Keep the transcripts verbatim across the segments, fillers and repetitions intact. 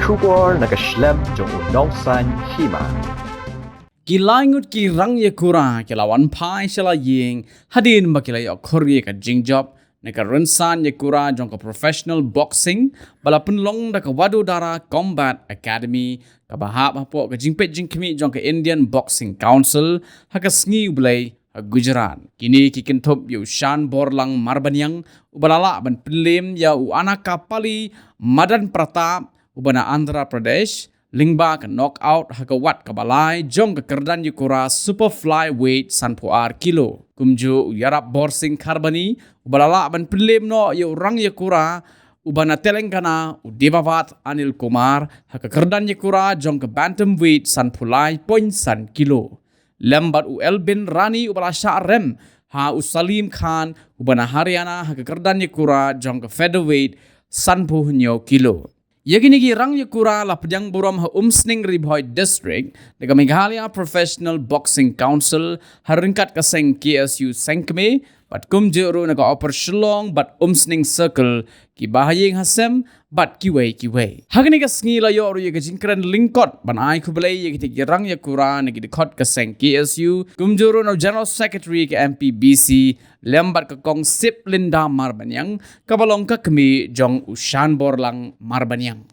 Khubor na ka shlem jong u Nongsaiñ Hima. Ki lai ngut ki rang ïakura ki la wan phai sha la ïing hadien ba ki la ïoh khur ïa ka jingjop na ka rynsan ïakura jong ka professional boxing ba la pynlong da ka Vadodara Combat Academy kaba hap hapoh ka jingpeit jingkhmih jong ka Indian Boxing Council ha ka sngi U Blei ha Gujarat. Kine ki kynthup ïa u Shanborlang Marbaniang uba la lah ban pynlem ïa u Anakapali Madan Pratap uba na Andhra Pradesh lyngba ka knockout ha ka wat kaba lai jong ka kyrdan ïakura super flyweight sanphew ar kilo. Kumjuh u Yarap Borsing Kharbani uba la lah ban pynlem noh ïa u rang ïakura uba na Telangana u Debavat Anil Kumar ha ka kyrdan ïakura jong ka bantamweight sanphew lai point san kilo. Lem bad u Elbin Rani uba la shah rem ha u Salim Khan uba na Haryana ha ka kyrdan ïakura jong ka featherweight sanphew hynñiew kilo. Ïa kine ki rang ïakura la pdiang burom ha Umsning Ri Bhoi District da ka Meghalaya Professional Boxing Council ha ryngkat ka seng K S U Sengkmie bad kumjuh ruh na ka Upper Shillong bad Umsning Circle, ki bahaïing hasem bad kiwei kiwei. Ha kane ka sngi la ïoh ruh ïa ka jingkren lyngkot ban ai khublei ïa kitei ki rang ïakura na ki dkhot ka seng K S U kumjuh ruh na u General Secretary ka M P B C lem bad ka Kong Siplinda Marbaniang kaba long ka kmie jong u Shanborlang Marbaniang.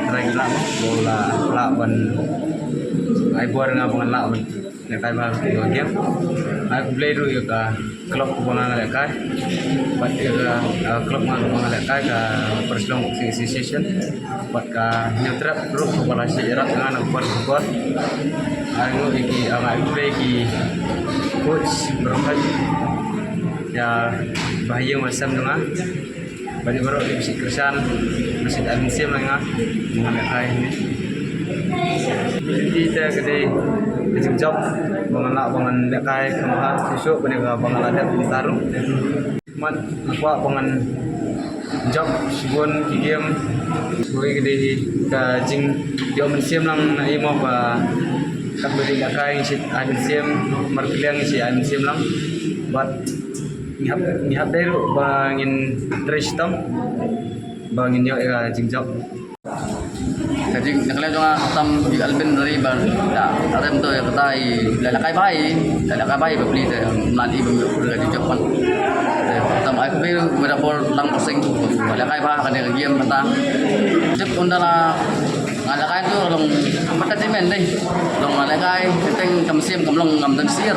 Trai ngi lah, ko la lah ban ai bor nga ban lah ban lehkai bha ïa ka game. Ai khublei ruh ïa ka club kaba nga lehkai. Bad ïa ka, uh, club nga kaba nga lehkai ka Upper Shillong Boxing Association. Bad ka Hynñiewtrep ruh kaba la shah ïarap ïa nga na ka por ka por. Ai nguh ïa ki, ai khublei ki coach baroh ïa bahaïing bahasem jong nga. Bad ïa baroh ki ba shu kyrshan, ba shu ai mynsiem lang ïa nga, nga lehkai hangne. Ki te ka dei ka jingjop ba ngan lah ba ngan lehkai khamtam shuh shuh ban ïa kaba nga la dep mynta ruh. Mat nga kwah ba ngan jop shibun ki game. Kawei ka dei ka jingïoh mynsiem lang na i mo ba kat ba dei lehkai ngi shu ai mynsiem, markylliang ngi shu ai mynsiem lang. Bad ngi hap, ngi hap dei ruh ba ngin trei shitom ba ngin ïoh ïa ka jingjop. Ka jing, ka jingkhlem jong nga khamtam i Alvin Rari ba da rem to ïa kata i lehkai bha i, lehkai bha i bapli te mlad i ba ka jingjop man. Te khamtam ai khublei ba da bor lang borsing ba lehkai bha kane ka game kata. Jep unda la nga lehkai to long entertainment dei. Long nga lehkai teng kam siem kam long ngam dang sir.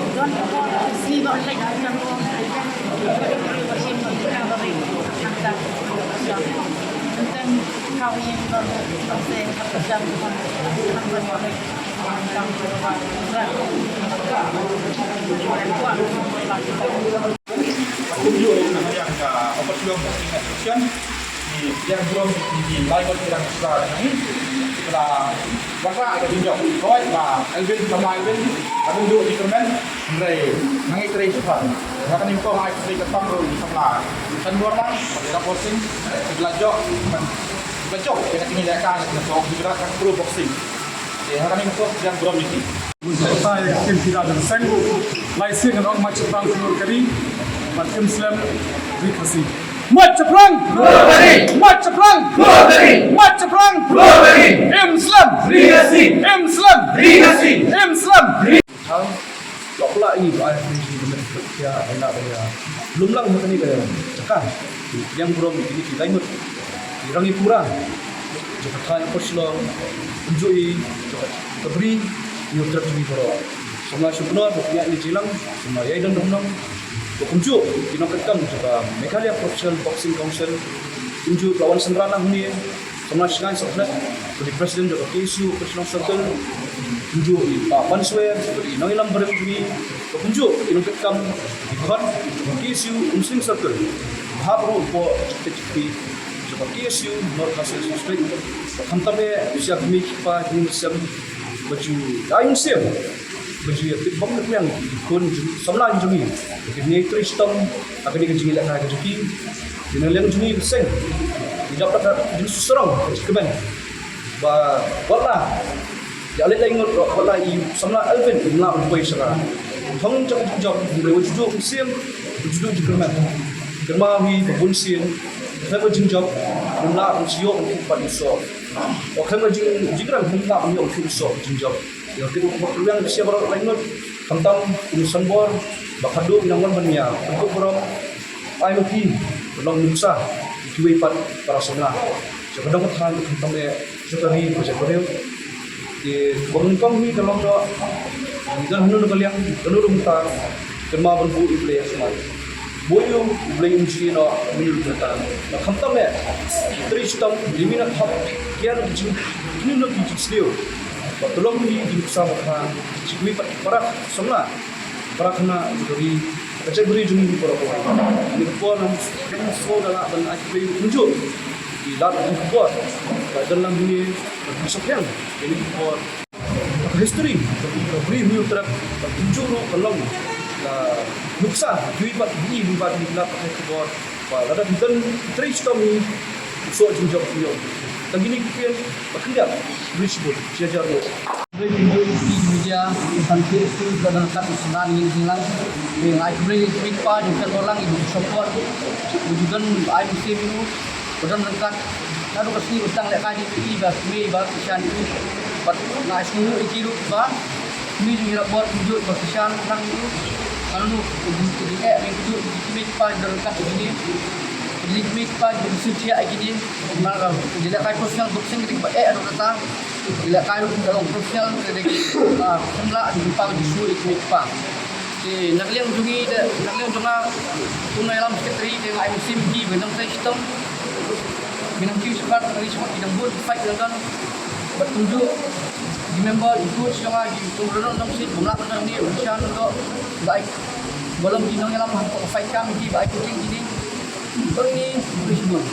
Kumjuh ïa ka Upper Shillong Boxing Association, ki pdiang burom ïa ki lai ngut ki rangbah sla ngi, ki la wanrah ïa ka jingjop. Hooid, Bah Elvin, Samla Elvin, ka dang duh ki tournament, hynrei nga ngeit trei shaphang. Nga kane mynta nga ai khublei kyrpang ruh ïa u Samla Shanmurlang, bad ïa ka boxing, ki la jop, ki la jop ïa ka jingïalehkai na ka Gujarat, ka pro boxing. Te ha kane mynta pdiang burom ïa ki. Mynta ïa ka team Pira Dorseng, Laising ngan ong Mait Shaphrang Khlur Kari, bad Im Slem Ri Khasi. Mait Shaphrang! Khlur Kari! Mait Shaphrang! Khlur Kari! Mait Shaphrang! Khlur Kari! Im Slem! Ri Khasi! Im Slem! Ri Khasi! Im Slem! Ri Khasi! Lok la ini ba ai ni ni ni ya ila ya. Lum lang mutani ba ya. Ka. Yang burom ini ki lainut. Irang ipura. jong ka thaiñ Upper Shillong, kumjuh i jong ka Bri, ïa u Trep jong ngi baroh. Samla Shubnor, ba pynïaid ïa jingïalang, samla Ïaidon Dom Nong, ba kumjuh ki nongtrei kam jong ka Meghalaya Professional Boxing Council, kumjuh ba la wan synran lang hangne, samla Shngaiñ Sohkhlet, ba dei President jong ka K S U Upper Shillong Circle, kumjuh i Bah Panswer, ba dei nongïalam barim jong ngi, ba kumjuh ki nongtrei kam, ki khot jong ka K S U Umsning Circle, bad ruh hapoh jingtip jong ka K S U North Khasi Hills District. Khamtam eh sha ki kmie ki kpa jong ngi mynsiem, ba ju ai mynsiem, ba ju ïa tip bok tip liang ïa ki khun jong, samla jong ngi, ba kin ïai trei shitom ha kane ka jingïalehkai ka jong ki. Ki nongïalam jong ngi ki seng, ki dap da ka jingsngewsarong ka jingkmen, ba wat la ïa leit lai ngut ruh, wat la i samla Alvin im lah ban poi sha ka thong jong ka jingjop, hynrei wat ju duh mynsiem, wat ju duh jingkyrmen. Kynmaw hi ba bun sien, khlem ka jingjop, ym lah ban shu ïoh ban khih pat ban soh. Wat khlem ka jing, jingkyrmen, ym lah ban ïoh ban khih ban soh jingjop. Ïa kito kiba pyrshang, sha baroh laitluid, khamtam kum u Sanbor, Bah Khatduh, ngi nang wan ban ïa pynkup burom, ai ma phi ban long nuksa ïa kiwei pat para samla jong ka dong ka thaiñ, khamtam eh jong ka ri bad jong ka briew. Te kaba nyngkong hi ka long noh, ngi don hano hano ka liang, hano hano ka bynta, kynmaw ban buh ïa U Blei ha khmat. Buh ïa U Blei, um jingeh noh mynta, mynta. Bad khamtam eh trei shitom, ïa mih na thap kiar ki jing, kino kino ki jingsniew. Bad to long hi ki nuksa ba kha sha kiwei pat para samla, para khynnah jong ka ri, ka jaitbynriew jong ngi baroh kawei. Kane ka por, nang sngewbha lah ban ai khublei kumjuh, ki lad ki khubor ba don lang hangne, ban pynsaphriang ïa kane ka por. Ka history ka Bri Hynñiewtrep, ka kumjuh ruh ka long ka nuksa kiwei pat ki, kiwei pat ki lad pathai khubor ba lada ki don ki trei shitom hi, ki soh jingjop, jingjop. Tang kine ki ktien ba khyndiat, khublei shibun, shi hajar nguh. Khublei shibun ïa phi ki media, tang ki ktien ba don kat u sngewbha ïa ngi jingïalang. Nga ai khublei ïa ki kmie ki kpa jong ka Ri Khasi Hills, ïa ki support, ïa ki don ai mynsiem ïa u, ba don ryngkat naduh ka sngi ba tang lehkai, ïa ki ba kmie ba ki shan ïa u. Bad nga ai sngewnguh ïa ki ruh ba kmie jong ngi la bor kumjuh ba ki shan lang ïa u. Nga ruh ïa ki, ïa ki kmie ki kpa jong ka Ri Khasi Hills, ïa ki kmie ki kpa jong ka Ri Khasi Hills, ïa ki, nga ruh ïa ki lehkai professional boxing ki ba eh ruh kata. Ïa lehkai ruh ka long professional, ka dei, ah, samla, ïa ki kmie ki kpa. Te na ka liang jong ngi te, na ka liang jong nga kum u nongïalam secretary, te nga ai mynsiem ïa ki ba nang trei shitom, ba nang trei shitom, ba nang trei shitom, ki dang bun fight ki dang don. Bad kumjuh ki member, ki coach jong nga, ki kynrong nongsiej, bym lah ban don hangne, bym shan ban don. Ba ai, ba long ki nongïalam ha ka fight camp ïa ki, ba ai coaching ïa kine. Ba ngi, khublei shibun.